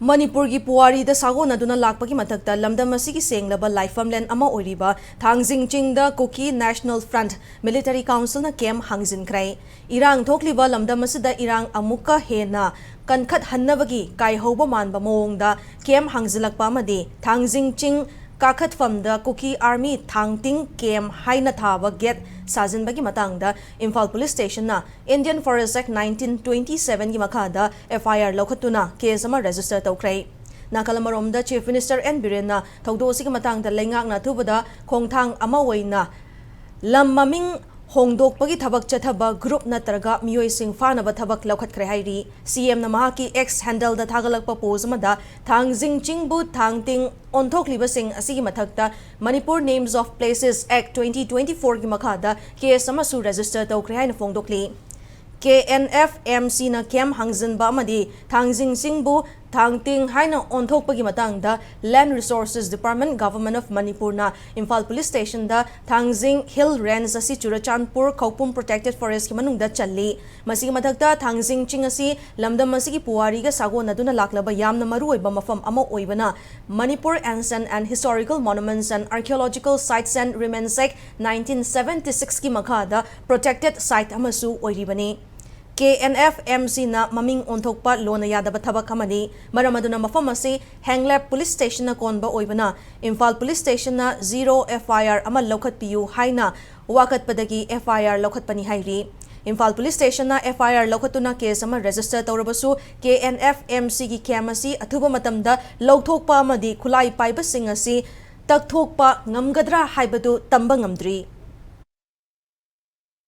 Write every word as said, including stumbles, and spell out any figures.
ꯃꯅꯤꯄꯨꯔꯒꯤ ꯄꯨꯋꯥꯔꯤꯗ ꯁꯥꯒꯣꯟꯅꯗꯨꯅ ꯂꯥꯛꯄꯒꯤ ꯃꯊꯛꯇ ꯂꯝꯗꯝ ꯑꯁꯤꯒꯤ ꯁꯦꯡꯂꯕ ꯂꯥꯏꯐꯝꯂꯦꯟ ꯑꯃ ꯑꯣꯏꯔꯤꯕ ꯊꯥꯡꯖꯤꯡ ꯆꯤꯡꯗ ꯀꯨꯀꯤ ꯅꯦꯁꯅꯦꯜ ꯐ꯭ꯔꯟꯠ ꯃꯤꯂꯤꯇꯔꯤ ꯀꯥꯎꯟꯁꯤꯜꯅ ꯀꯦꯝꯞ ꯍꯥꯡꯖꯤꯟꯈ꯭ꯔꯦ꯫ ꯏꯔꯥꯡ ꯊꯣꯛꯂꯤꯕ ꯂꯝꯗꯝ ꯑꯁꯤꯗ ꯏꯔꯥꯡ ꯑꯃꯨꯛꯀ ꯍꯦꯟꯅ ꯀꯟꯈꯠꯍꯟꯅꯕꯒꯤ ꯀꯥꯏꯍꯧꯕ ꯃꯥꯟꯕ ꯃꯑꯣꯡꯗ ꯀꯦꯝꯞ ꯍꯥꯡꯖꯤꯜꯂꯛꯄ ꯑꯃꯗꯤ ꯊꯥꯡꯖꯤꯡ ꯆꯤꯡ ꯀꯥꯈꯠꯐꯝꯗ ꯀꯨꯀꯤ ꯑꯥꯔꯃꯤ ꯊꯥꯡꯇꯤꯡ ꯀꯦꯝꯞ ꯍꯥꯏꯅ ꯊꯥꯕ ꯒꯦꯠ ꯁꯥꯖꯤꯟꯕꯒꯤ ꯃꯇꯥꯡꯗ ꯏꯝꯐꯥꯜ ꯄꯨꯂꯤꯁ ꯁ꯭ꯇꯦꯁꯟꯅ Indian Forest Act nineteen twenty seven ꯒꯤ ꯃꯈꯥꯗ F I R ꯂꯧꯈꯠꯇꯨꯅ ꯀꯦꯁ ꯑꯃ ꯔꯦꯖꯤꯁꯇꯔ ꯇꯧꯈ꯭ꯔꯦ꯫ ꯅꯥꯀꯜ ꯑꯃꯔꯣꯝꯗ Chief Minister N ꯕꯤꯔꯦꯟꯅ ꯊꯧꯗꯣꯛ ꯑꯁꯤꯒꯤ ꯃꯇꯥꯡꯗ ꯂꯩꯉꯥꯛꯅ ꯑꯊꯨꯕꯗ ꯈꯣꯡꯊꯥꯡ ꯑꯃ ꯑꯣꯏꯅ ꯂꯝ ꯃꯃꯤꯡ ꯍꯣꯡꯗꯣꯛꯄꯒꯤ ꯊꯕꯛ ꯆꯠꯊꯕ ꯒ꯭ꯔꯨꯞ ꯅꯠꯇ꯭ꯔꯒ ꯃꯤꯑꯣꯏꯁꯤꯡ ꯐꯥꯅꯕ ꯊꯕꯛ ꯂꯧꯈꯠꯈ꯭ꯔꯦ ꯍꯥꯏꯔꯤ꯫ C M ꯅ ꯃꯍꯥꯛꯀꯤ X handle ꯗ ꯊꯥꯒꯠꯂꯛꯄ ꯄꯣꯁ ꯑꯃꯗ ꯊꯥꯡꯖꯤꯡ ꯆꯤꯡꯕꯨ ꯊꯥꯡꯇꯤꯡ ꯑꯣꯟꯊꯣꯛꯂꯤꯕꯁꯤꯡ ꯑꯁꯤꯒꯤ ꯃꯊꯛꯇ Manipur Names of Places Act twenty twenty four ꯒꯤ ꯃꯈꯥꯗ ꯀꯦꯁ ꯑꯃꯁꯨ ꯔꯦꯖꯤꯁꯇꯔ ꯇꯧꯈ꯭ꯔꯦ ꯍꯥꯏꯅ ꯐꯣꯡꯗꯣꯛꯂꯤ꯫ K N F M C ꯅ ꯀꯦꯝꯞ ꯍꯥꯡꯖꯤꯟꯕ ꯑꯃꯗꯤ ꯊꯥꯡꯖꯤꯡ ꯆꯤꯡꯕꯨ ꯊꯥꯡꯇꯤꯡ ꯍꯥꯏꯅ ꯑꯣꯟꯊꯣꯛꯄꯒꯤ ꯃꯇꯥꯡꯗ Land Resources Department, Government of Manipur ꯅ ꯏꯝꯐꯥꯜ ꯄꯨꯂꯤꯁ ꯁ꯭ꯇꯦꯁꯟꯗ ꯊꯥꯡꯖꯤꯡ ꯍꯤꯜ ꯔꯦꯟꯖ ꯑꯁꯤ ꯆꯨꯔꯆꯥꯟꯄꯨꯔ ꯈꯧꯄꯨꯝ ꯄ꯭ꯔꯣꯇꯦꯛꯇꯦꯗ ꯐꯣꯔꯦꯁ꯭ꯠꯀꯤ ꯃꯅꯨꯡꯗ ꯆꯜꯂꯤ꯫ ꯃꯁꯤꯒꯤ ꯃꯊꯛꯇ ꯊꯥꯡꯖꯤꯡ ꯆꯤꯡ ꯑꯁꯤ ꯂꯝꯗꯝ ꯑꯁꯤꯒꯤ ꯄꯨꯋꯥꯔꯤꯒ ꯁꯥꯒꯣꯟꯅꯗꯨꯅ ꯂꯥꯛꯂꯕ ꯌꯥꯝꯅ ꯃꯔꯨꯑꯣꯏꯕ ꯃꯐꯝ ꯑꯃ ꯑꯣꯏꯕꯅ Manipur Ancient and Historical Monuments and Archaeological Sites and Remains Act nineteen seventy six ꯀꯤ ꯃꯈꯥꯗ ꯄ꯭ꯔꯣꯇꯦꯛꯇꯦꯗ ꯁꯥꯏꯠ ꯑꯃꯁꯨ ꯑꯣꯏꯔꯤꯕꯅꯤ꯫ K N F M C ꯅ ꯃꯃꯤꯡ ꯑꯣꯟꯊꯣꯛꯄ ꯂꯣꯟꯅ ꯌꯥꯗꯕ ꯊꯕꯛ ꯑꯃꯅꯤ꯫ ꯃꯔꯝ ꯑꯗꯨꯅ ꯃꯐꯝ ꯑꯁꯤ ꯍꯦꯡꯂꯦꯞ ꯄꯨꯂꯤꯁ ꯁ꯭ꯇꯦꯁꯟꯅ ꯀꯣꯟꯕ ꯑꯣꯏꯕꯅ ꯏꯝꯐꯥꯜ ꯄꯨꯂꯤꯁ ꯁ꯭ꯇꯦꯁꯟꯅ zero F I R ꯑꯃ ꯂꯧꯈꯠꯄꯤꯌꯨ ꯍꯥꯏꯅ ꯋꯥꯀꯠꯄꯗꯒꯤ F I R ꯂꯧꯈꯠꯄꯅꯤ ꯍꯥꯏꯔꯤ꯫ ꯏꯝꯐꯥꯜ ꯄꯨꯂꯤꯁ ꯁ꯭ꯇꯦꯁꯟꯅ F I R ꯂꯧꯈꯠꯇꯨꯅ ꯀꯦꯁ ꯑꯃ ꯔꯦꯖꯤꯁꯇꯔ ꯇꯧꯔꯕꯁꯨ, K N F M C ꯒꯤ ꯀꯦꯝꯞ ꯑꯁꯤ ꯑꯊꯨꯕ ꯃꯇꯝꯗ ꯂꯧꯊꯣꯛꯄ ꯑꯃꯗꯤ ꯈꯨꯠꯂꯥꯏ ꯄꯥꯏꯕꯁꯤꯡ ꯑꯁꯤ ꯇꯛꯊꯣꯛꯄ ꯉꯝꯒꯗ꯭ꯔꯥ ꯍꯥꯏꯕꯗꯨ ꯇꯝꯕ ꯉꯝꯗ꯭ꯔꯤ꯫